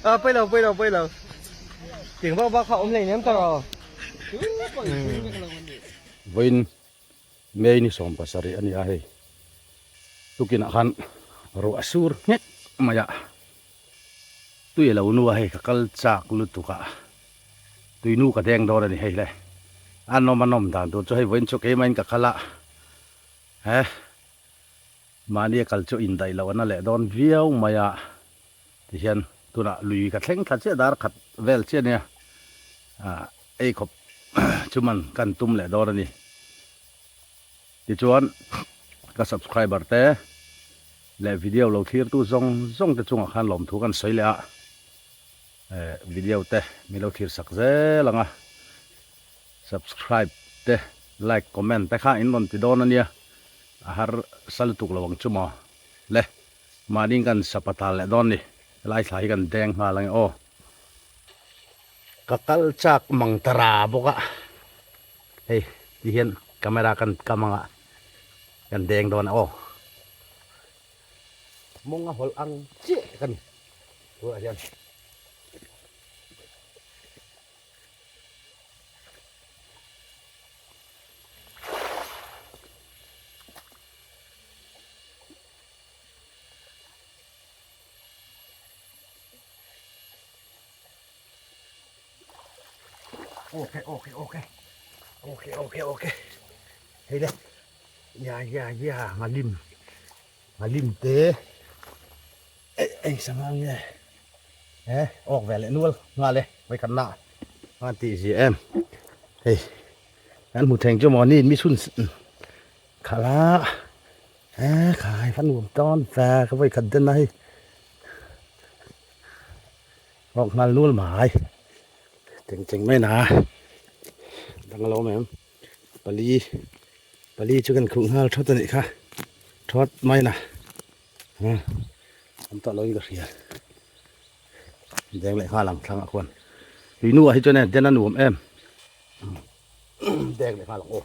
À, bây lâu, bây lâu, bây lâu. Tiếng vang vang khá ôm lấy ném tao. Vawiin May ni 17 a ni a hei. Tukinah khan ruah sur nghek mai a, tui a lo nu a hei ka kal chak lutuk a, tui nu ka deng dawn a ni hei le. A nawm a nawm dan tur chu hei vawiin chu keimah in ka kal a, he mahni a kal chu indaih loh a na leh dawn viau mai a, tihian tunah lui ka thleng thla chiah dar khat vel chiah a nia, ei khawp chu man kan tum leh dawn a ni. Tichuan ka subscriber te leh video lo thlirtu zawng zawng te chungah khan lawmthu kan sawi leh a, video te min lo thlir sak zel ang a, subscribe te like comment te kha in rawn ti dawn a nia, a harsa lutuk lo ang chu maw le, mahni kan sapatal leh dawn ni, helai thla hi kan deng nghal ang e aw. Ka kal chak mang ta ra bawk a. Hei ti hian camera kan kam anga kan deng dawn a aw. Mawng a hawlh ang chiah ka ni tunah hian. Ok ok ok ok ok ok hei le ya ya ya ngalim ngalim te ei ei sanga nge he ok ve leh nual nga le vai khat na ngan ti gì em hei kan hmu theng chu maw ni mi chhun khala he khai van nuam tawn ve ka vai khat den na hei Awk nghal nul mai cheng cheng mai na dang lo mai pali pali chu kan khuh nghal thawt anih kha thawt mai na an tawh lo in ka hria deng leh nghal ang thlang ah khuan tui nu ah hi chuan den a nuam em deng leh nghal ang aw.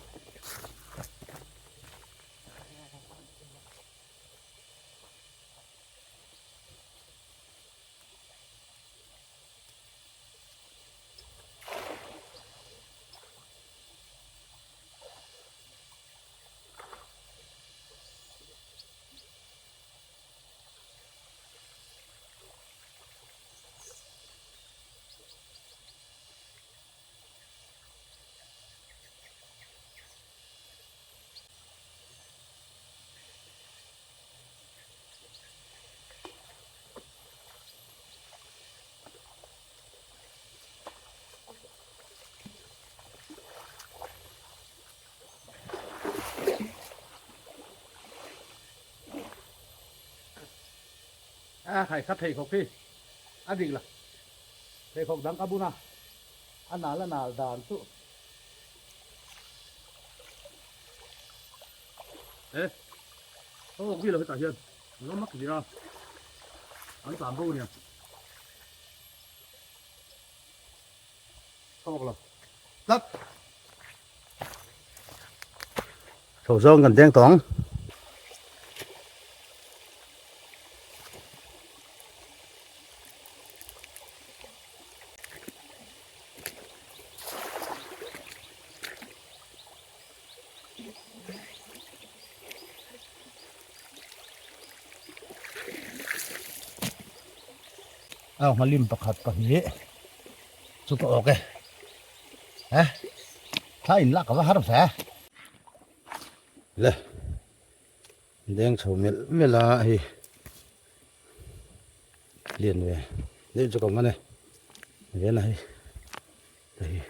A khai kha pheikhawk hi a dik lo pheikhawk dang ka bun a a nal a nal dan chu e awk vi lo hetah hian Lo mak zir a, an tlan bo nia. Thawk lo tlat. Chho zawng kan deng tawh ang. Aw hmalim pakhat pahnih chu ka awk e he thla in lak ka va har ve le deng chho melh melh a hei lian ve deuh chu ka awm a ni ven a hei hei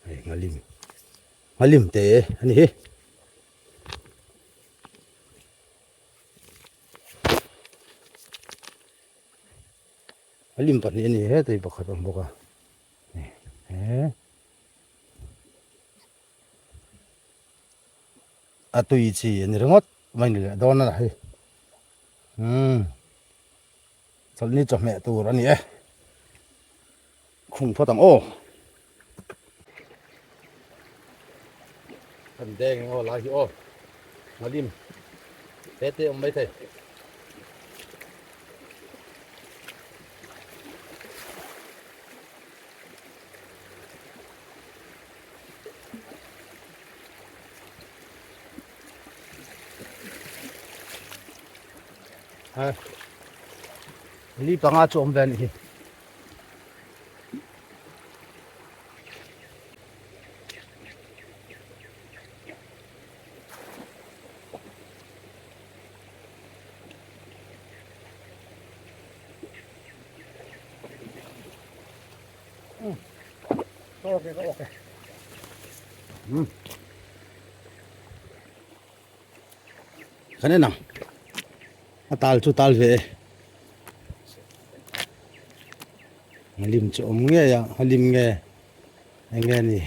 hei nghalim nghalim te a ni hi. Lim pahnih a ni hetei pakhat a awm bawk a he a tui chi a ni ringawt mai ni leh dawn a hei umm chawlhni chawhmeh tur a ni e khum phawt ang aw. Kan deng eng aw lai hi aw Ngalim te te awm mai thei. Li panga chu awm ve a nih hi. Kan en ang a tal chu tal ve e Lim chu awm ngei a a lim nge eng nge ni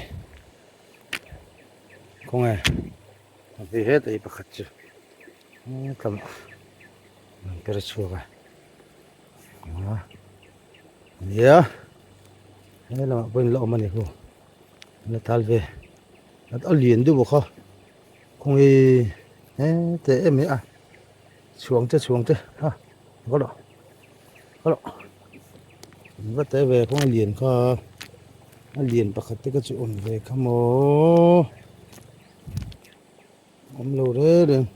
khawnge a hei hetah hi pakhat chu tlawmah an per chhuak a nia he lamah pawhin la awm a ni khu la tal ve a lian deuh bawk a khawnge hete em em a chhuang te chhuang te ha va rawh va rawh va te ve kawng a lian kha a lian pakhat te kha chu awm ve kha maw awm lo reng reng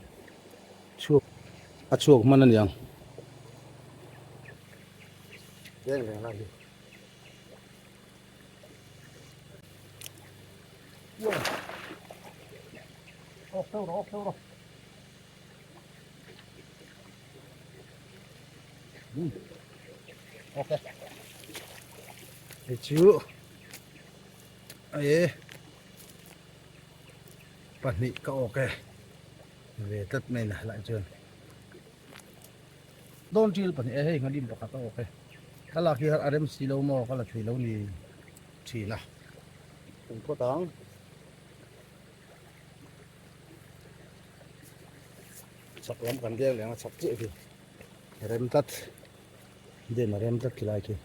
chhuak a chhuak hman a niang reng reng lai hi. Ok. Hei chu ai pahnih ka awk e ve tlat mai na lai chuan dawn ṭil pahnih e hei nghalim pakhat a awk e thlalak hi a rem si lo maw ka la thei lo ni ṭhin a kum phawt ang. Chhak lam kan deng leh ang a chhak chiah khi rem tlat den a rem tlat khilai khi.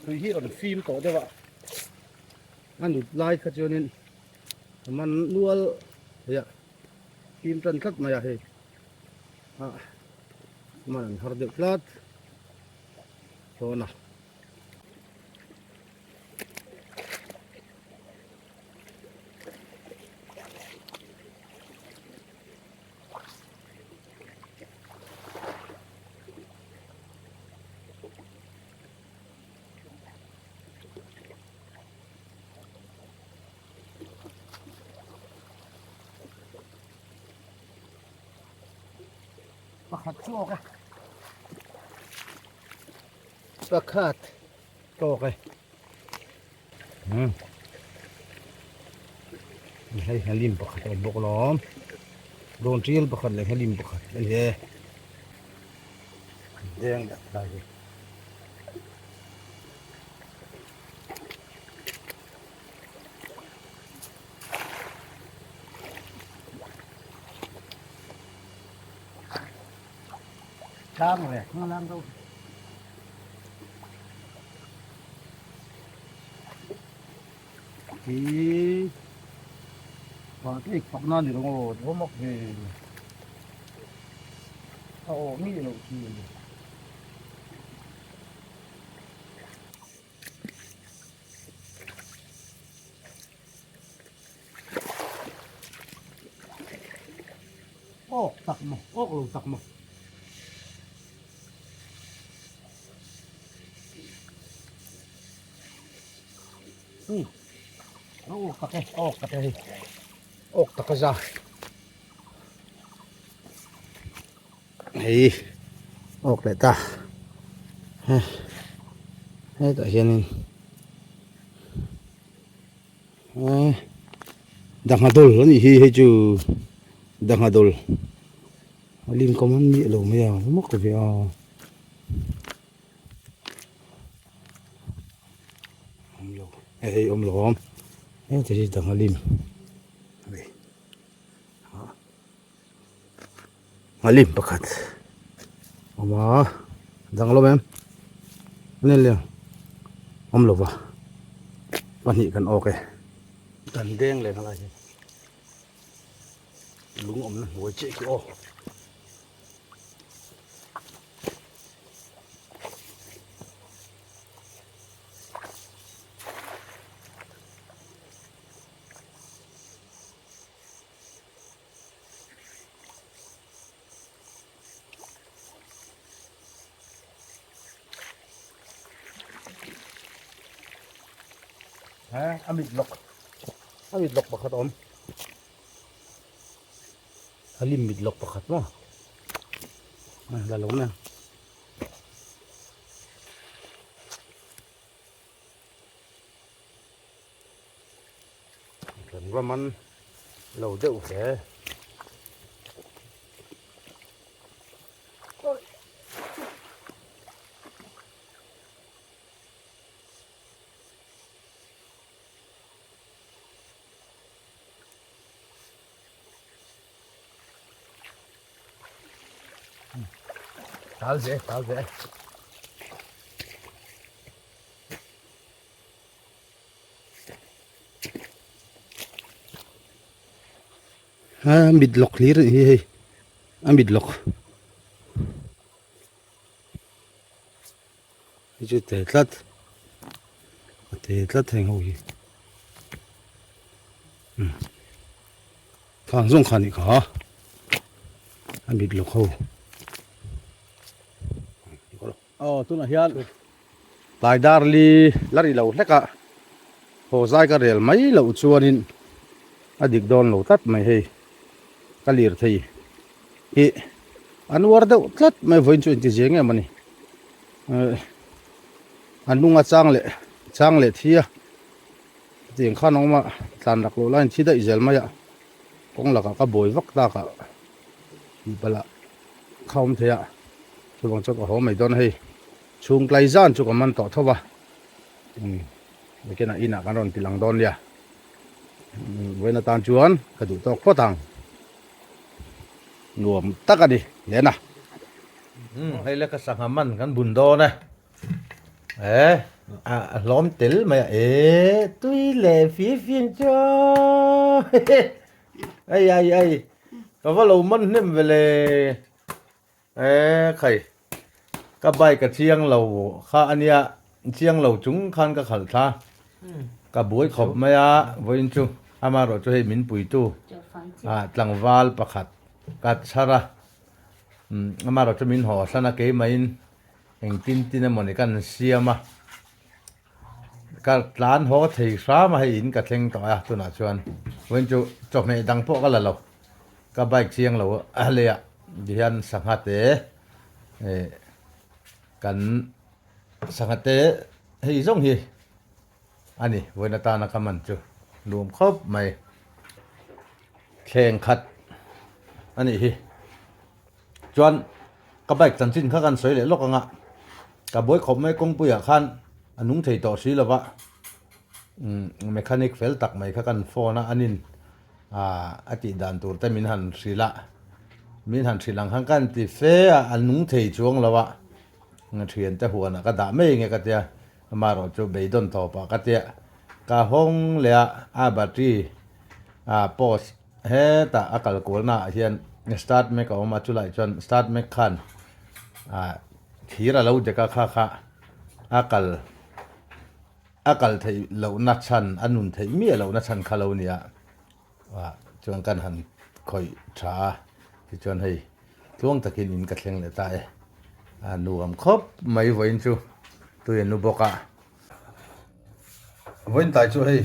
Tui hi rawn fim tawh deuh a a nut lai kha chuanin a man nual thei a fim tan tlat mai a hei ah man an har deuh tlat dawn a. Pakhat chu awk e. Pakhat tawk e. Hmm. Hei halim pakhat a awm bawk alawm. Dawn tial pakhat leh halim pakhat a ni e. Deng leh lai hi. Tlang leh hmalang deuh. Hi vah te ik fak na ni lo aw tho mak ve a awh mi loh thin. Awk tak maw awk lo tak maw. Hmm. Awk tak e awk tak e hei awk tak a za hei. Awk leh ta hetah hianin dangha dawl a nih hi hei chu dangha dawl a lim kawm an miah lo mai a mak ve a. Hei awm lo awm heta hi dangha lim a ni. Nghalim pakhat awm a dang lo em ani leng awm lo va pahnih kan awk e kan deng leh ngalai hi lung awmna hnuai chiah khi aw. A mit lawk a mit lawk pakhat a awm a lim mit lawk pakhat maw la lo nen. Kan va man lo deuh hle. Tal ve, tal ve. A mit lawk hlir a nih hi hei a mit lawk hei chu te tlat a te tlat heng ho hi khang zawng kha a nih kha a mit lawk ho. Aw tunah hian tlai dar li la ri lo hlek a haw zai ka rel mai loh chuanin a dik dawn lo tlat mai hei ka lir thei hi an uar deuh tlat mai vawiin chu inti zeng em a ni a hnunga chang leh chang leh thi a tiang khan a awm a tlan rak loh laiin thi daih zel mai a kawng lakah ka buai vak tak a tih palh ah. Kha awm thei a, chuvang chuan ka haw mai dawn a hei, chhung tlai zan chu ka man tawh tho va, umm weekend ah inah kan rawn ti lang dawn nia, vawiin atan chuan ka duh tawk phawt ang, nuam tak a ni len a. Umm hei le ka sangha man kan bun dawn e, e a hlawm tel mai a, e tui leh fii fii ang chu hehe. Ei ai ai ka va lo man hnem ve le e khai ka bike a chiang lo kha ania chiang lo chung khan ka khalh thla ka buai khawp mai a vawiin chu amaherawh chu hei min puitu ah tlangval pakhat ka chhar a amaherawh chu min haw hlan a keimah-in engtin tin emawni kan siam a. Ka tlan haw thei hram a hei in ka thleng tawh a tunah chuan vawiin chu chawhmeh dang pawh ka la lo ka bike chiang lo a leiah tihian sangha te eh kan sangha te hei zawng hi a ni vawiin atana ka man chu nuam khawp mai thleng khat a nih hi. Chuan ka bike chanchin kha kan sawi leh lawk ang a, ka buai khawp mai kawngpuiah khan a nung thei tawh si lova, umm mechanic fel tak mai kha kan phone a, anin ah a tih dan tur te min han hrilh a, min han hrilh ang khan ka han ti fe a, a nung thei chuang lo a, thiante huanah ka dah mai nge ka tia, amaherawh chu beidawn tawpah ka tia, ka hawng leh a, a battery ah post. Hetah a kal kualna ah hian start mek a awm a chulai chuan start mek khan ah thir a lo dek a kha kha a kal a kal theih lohna chhan a nun theih miah lohna chhan kha lo ni a ah chuan kan han khawih tha a tichuan hei tluang takin in ka thleng leh ta e a nuam khawp mai vawiin chu tui an nu bawk a. Vawiin tai chu hei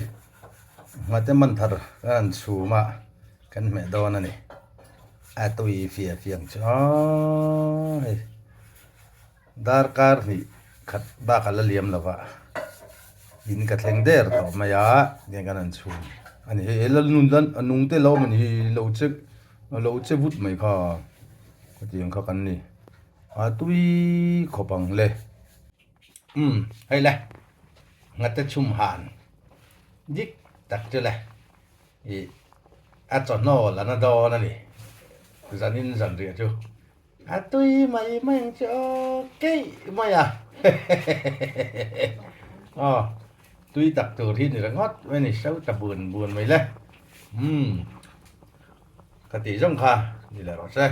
nghate man thar kan han chhum a kan hmeh dawn a ni a tui fiah fiah ang chu aw hei. Darkar hnih khat bak a la liam lo va, in ka thleng der tawh mai a, tiang kan han chhung a ni. Hei la nun la a nung te lo awm a ni hi lo che lo che vut mai kha khatiang kha kan ni a tui khawp ang le. Umm hei le nghate chhum han dik tak chu le ih a chawhnaw la na dawn a ni zanin zanriah chu. A tui mai mai ang chu aw keih mai a aw tui tak tur hi ni ringawt mai ni so ta bun bun mai le umm ka tih zawng kha ni leh rawh se.